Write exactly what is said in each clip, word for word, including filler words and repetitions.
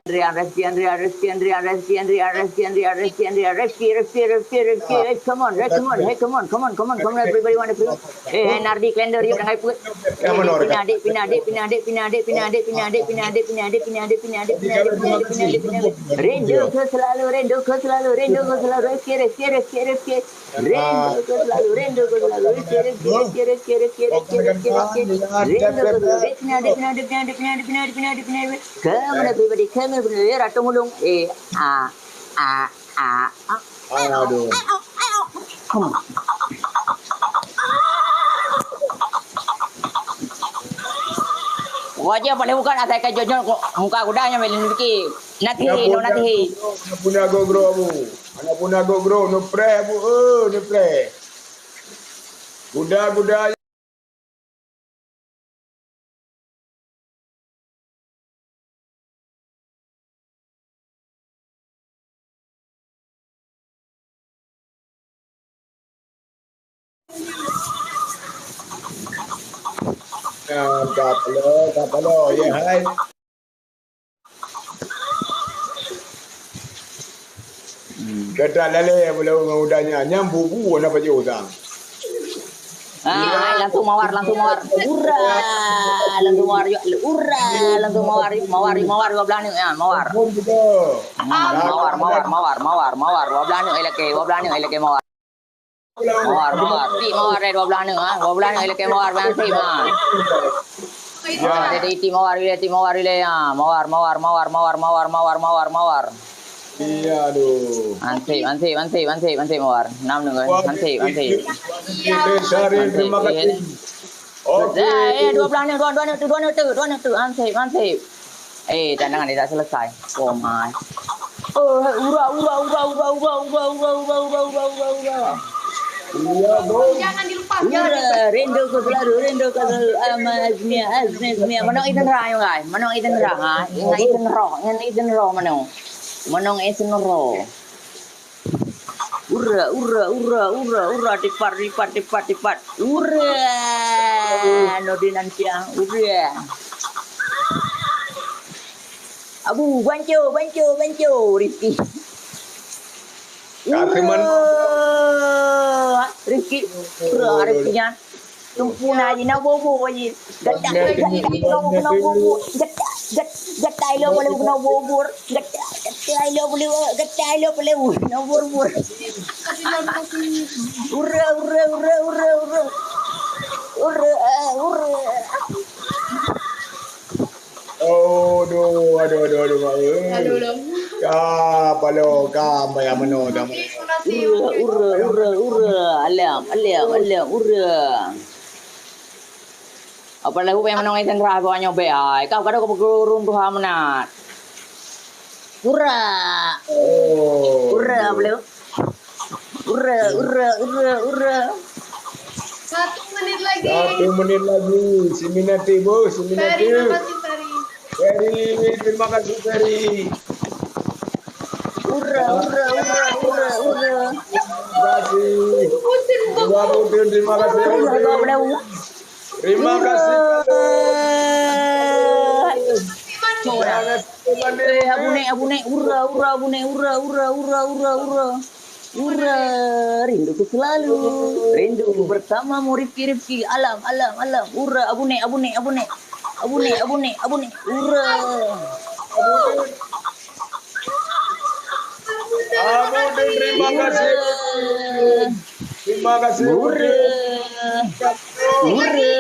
Andrian, Reski, Andrian, Reski, Andrian, Reski, Andrian, Reski, Andrian, Reski, Andrian, Reski, Reski, Reski, Reski, eh, come on, eh, come on, hey, come on, come on, come on, come on, everybody wanna play. Eh, eh, Nardi, Klender, yuk, jangan ikut. Eh, pinah, dek, pinah, dek, pinah, dek, pinah, dek, pinah, dek, pinah, dek, pinah, dek, pinah, dek, pinah, dek, pinah, dek, pinah, dek, pinah, dek, pinah, dek, pinah, dek. Rindu ku selalu, rindu ku selalu, rindu ku selalu, Reski, Reski, Reski, Reski. Rindu ku selalu, rindu ku selalu, Reski, Reski, Reski, Reski, Reski, Reski, Reski. Rindu ku selalu, Reski, Reski, Reski, Reski, Reski, Reski. Come on, everybody, come on, everybody. Eh, Ratu Mulung. Eh, ah, ah, ah, ah. Aduh. Come on. Wajah paling bukan asai ka jojol muka kuda nyang beli niki. Nanti, no, nanti. Anak pun agok gro, Abu. Anak pun agok gro, no preh, Abu. Eh, no preh. Kuda-kuda. Ah, kapalo, kapalo, ya hai. Hmm. Gata lalé beulau ngon uda nyan, nyan bubu na pajoh sang. Ah, langsung mawar, langsung mawar. Ura, langsung mawar, ura, langsung mawar, mawar, mawar dua belah neuk, ya, mawar. Bom juga. Hmm, mawar, mawar, mawar, mawar, mawar, dua belah neuk ilakée, dua belah neuk ilakée mawar. Mawar, mawar. Tik mawar deh, dua belah neuk, ha. Dua belah neuk ilakée mawar, bang Sip, ha. Ya. Ada di tik mawar ilée, tik mawar ilée, ha. Mawar, mawar, mawar, mawar, mawar, mawar, mawar, mawar. Iya, aduh. Ansip, ansip, ansip, ansip, ansip mawar. Enam neuk, kan? Ansip, ansip. Terima kasih. Oke. Eh, eh, dua belah neuk, dua, dua neuk tu, dua neuk tu, dua neuk tu. Ansip, ansip. Eh, tantangan tidak selesai. Oh my. Oh, ura, ura, ura. Iya, bro. Jangan dilepas, jangan dilepas. Ura, rindu ku selalu, rindu ku selalu. Ama Azmi, Azmi, Azmi. Manok Ethan Ra, yuk, guys. Manok Ethan Ra, ha? Ingat Ethan Ra, ingat Ethan Ra, manok. Manok Ethan Ra. Ura, ura, ura, ura, ura, tipat, tipat, tipat, tipat. Ura. Nurdin Ansyah, ura. Abu, banco, banco, banco, Rizki. Ura. Rizki, ura, Rizki nyan. Teumpu na jih, na bobo jih. Gata, gata, gata, gata, gata, gata, ilo boleh kena bobor. Gata, gata, ilo boleh, gata, ilo boleh kena bobor. Ura, ura, ura, ura, ura. Ura, ah, ura. Aduh, aduh, aduh, aduh, mak, eh. Aduh, aduh. Ka, palo, ka, bayar mano, dah. Ura, ura, ura, ura. Alam, alam, alam, ura. Apa lahu bayar mano ngai sentra, bawa nyobe ai. Kau kada kau berurung tuha menat. Ura. Oh. Ura, apa lahu? Ura, ura, ura, ura. Satu menit lagi. Satu menit lagi. Siminati, bos. Siminati. Ferry, makasih, Ferry. Ferry, terima kasih, Ferry. Ura, ura, ura, ura, ura. Terima kasih. Dua puluh, terima kasih. Ura, ura, ura. Terima kasih. Ura. Eh, Abu Nek, Abu Nek, ura, ura, Abu Nek, ura, ura, ura, ura, ura. Ura, rinduku selalu. Rinduku bersamamu, Rifki, Rifki. Alam, alam, alam. Ura, Abu Nek, Abu Nek, Abu Nek. Abu Nek, Abu Nek, Abu Nek. Ura. Abu Nek, terima kasih. Terima kasih. Ura. Ura.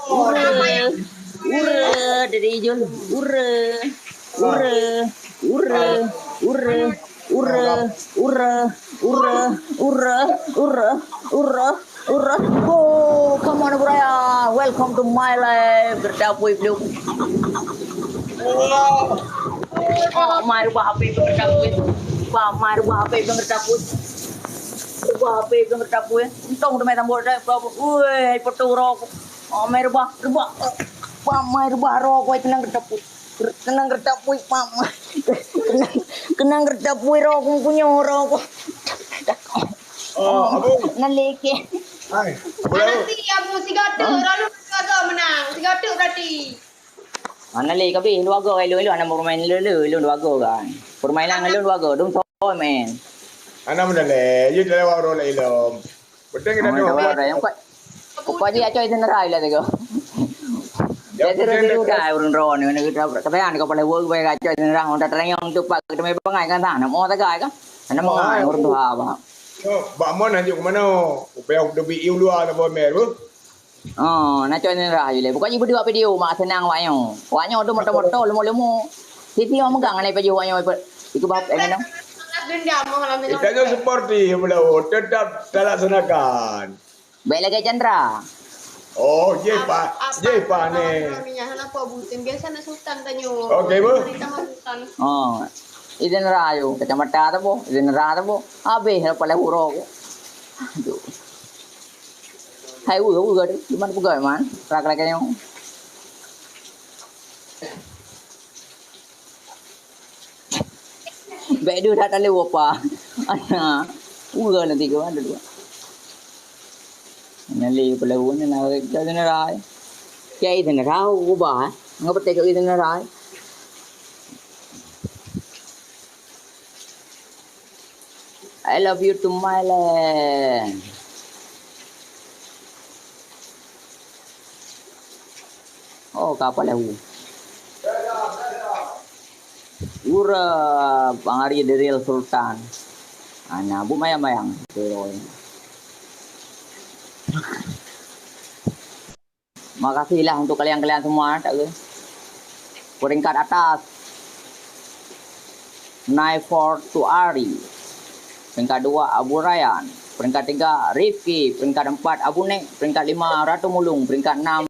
Ura. Ura. Ura. Dari Ijul. Ura. Ura. Ura. Ura. Ura. Oh, come on, Buraya. Welcome to my life. Gertapui belum. Pak Mai rubah H P bang Gertapui. Pak Mai rubah H P bang Gertapui. Rubah H P bang Gertapui. Entong teumai tambah dah. Woi, foto rok. Pak Mai rubah, rubah. Pak Mai rubah rok, woi, tenang Gertapui. Tenang Gertapui, Pak Mai. Tenang, tenang Gertapui rok, kunyo rok. Oh, Abu. Nalike. Hai. Nanti Abu sigatuk, lalu sigatuk menang. Sigatuk berarti. Hana lé kabeh, dua go ilôn, ilôn hana meurumain lé, lé, ilôn dua go kan. Permainan ilôn dua go, dum soe main. Hana meudalé, yue lewat uroe lom. Penting kita Oh, dua dua go. Orang yang kuat. Pokok jih acoe seuneura lah tu. Yang Jadi penting terus dia tu dah urun ron ni, ni kita kata yang kau boleh work baik acoe seuneura, orang tak terang tu pak kita main bangai kan sana. Mau tak kan? Hana Oh, mengai ai. urun tu apa. Yo, bak mon haju ke mana? Upaya aku tebi iu luar tak pamer tu. Oh, na cok ni lah ilé. Pokok jih beuduek video mak seunang wak nyoe. Wak nyoe tu moto-moto leumo-leumo. Siti mak megang alai pajoh wak nyoe. Iku bab eh nyoe. Dendam malam ni. Kita nyoe seperti beliau tetap talaksanakan. Baik lagi Chandra. Oh, je Apa- pak, apa- je pak apa ni. Namanya? Kenapa Butin? Biasa nak sultan tanya. Okey, Bu. Cerita mak sultan. Oh. Izin rayu, kacamata tu, Bu. Izin rayu tu, Bu. Habis lah pala huro. Aduh. Hai, weu, weu, aduh. Gimana peugah, man? Rak-rak nyoe. Bèk deuh that taleuh apa. Ana. Weu nanti ke, ada dua. Nyali pelawan ni nak kita ni rai. Kiai ni rai ubah, eh. Ngapa tak kita ni rai? I love you to my land. Oh, kapal lahu. Ura, Bang Ari the real Sultan. Ana bu mayang-mayang. Makasihlah untuk kalian-kalian semua, tak ke? Peringkat atas, Nine four to Ari. Peringkat dua, Abu Rayyan. Peringkat tiga, Rifki. Peringkat empat, Abu Nek. Peringkat lima, Ratu Mulung. Peringkat enam,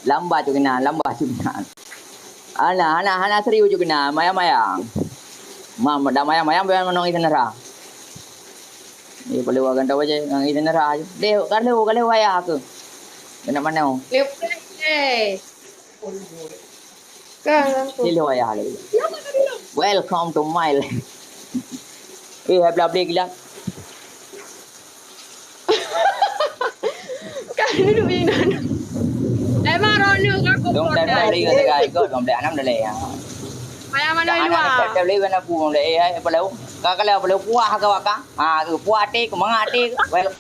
Lambat cok keunan, lambat cok keunan. Hana, hana, hana serius cok keunan, mayang-mayang. Mam, dah mayang-mayang, biar menong Izin Nara. Ni perlu orang tahu aja, ngon Izin Nara aja. Deh, kalau, kalau wayah aku. Kena mana? Lepas, eh. Kan aku. Sila wayah lagi. Welcome to my land. Eh, hai bla-bla gila. Kan duduk di nan. Emang Ronu kan aku Dong tak boleh dengan tiga ikut, dong boleh anam dah leh. Payah mana Dah luar? Anak tak boleh mana pun dah. Eh, hai, apa lalu? Kau kalau boleh kuah kau akan? Ha, tu puas hati, kau mangat hati. Well,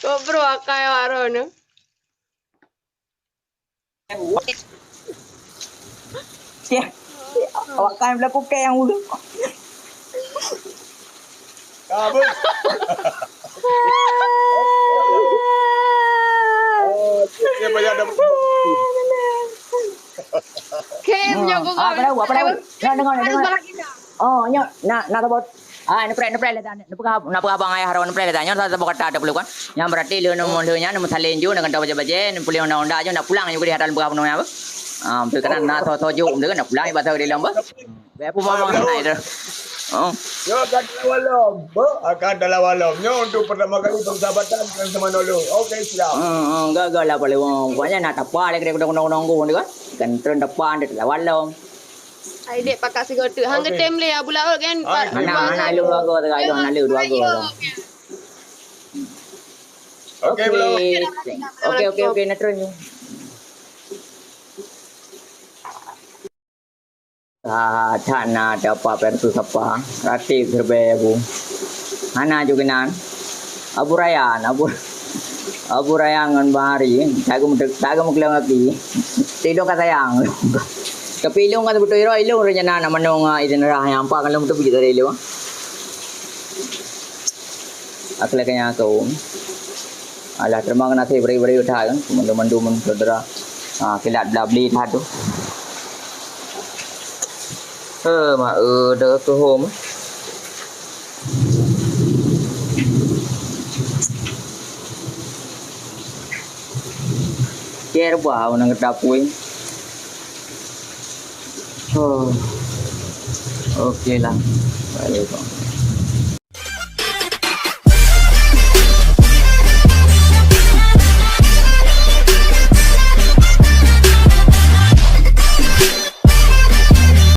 Kok bro akai awak Ronu? Cih, awak kan berlaku kek yang ulu. Kabut. Oh, dia banyak dah. Kem, Ah, yang kau apa tahu, apa tahu? Nak dengar, nak dengar. Oh, nyo, nak, nak sebut. Ah, neupreh, neupreh lah dah. Neupeugah, neupeugah abang ayah Harun, neupreh lah dah. Nyoe saboh kata teupeuleuh kan. Nyan berarti lheueh neumuh lheueh nyan, neumeusalin ju, neugantoe baca-baca, neupuléh undang-undang ju, nak pulang ju keudeh atra peugah bunoe nyan. Ah, beutôi kan na tho-tho ju, beutôi kan nak pulang bak tho di lom bah. Bèk pun mamang naik tu. Oh. Nyoe akan dalam walom. Bah, akan dalam walom. Nyoe untuk pertama kali persahabatan kan sama dulu. Okey, siap. Hmm, hmm, gagal lah paling. Pokoknya nak tapa lagi daripada gunong-gunong tu kan. Kan turun depan dia dalam walom. Ai dek pakat sigoe teuk. Hang Okey. Geutem lé Abu Laôt kan. Ai, Pak. Anak, anak ilung dua go teuka ilung, anak lu dua go teuka. Okey, Abu Laôt. Okey, okey, okey, nak turun. Ah, that na dapat versus apa? Ratif serba aku. Hana juga nan. Abu Rayyan, Abu, Abu Rayyan ngon Bang Ari, tak gum-, tak gum keulong api. Tidong ka sayang. Tapi ilong kan beutôi iro, ilong rencana nak menung, ah, Izin Rah nyang apa kan lom tu begitu dari ilong. Aku lagi nyang aku. Alah, terima kasih beri-beri udah kan, mandum-mandum saudara. Ah, kilat bela beli dah tu. Eh, mak, eh, dah ke home. Care bah, orang kata pui. Oh. Okey lah. Baik.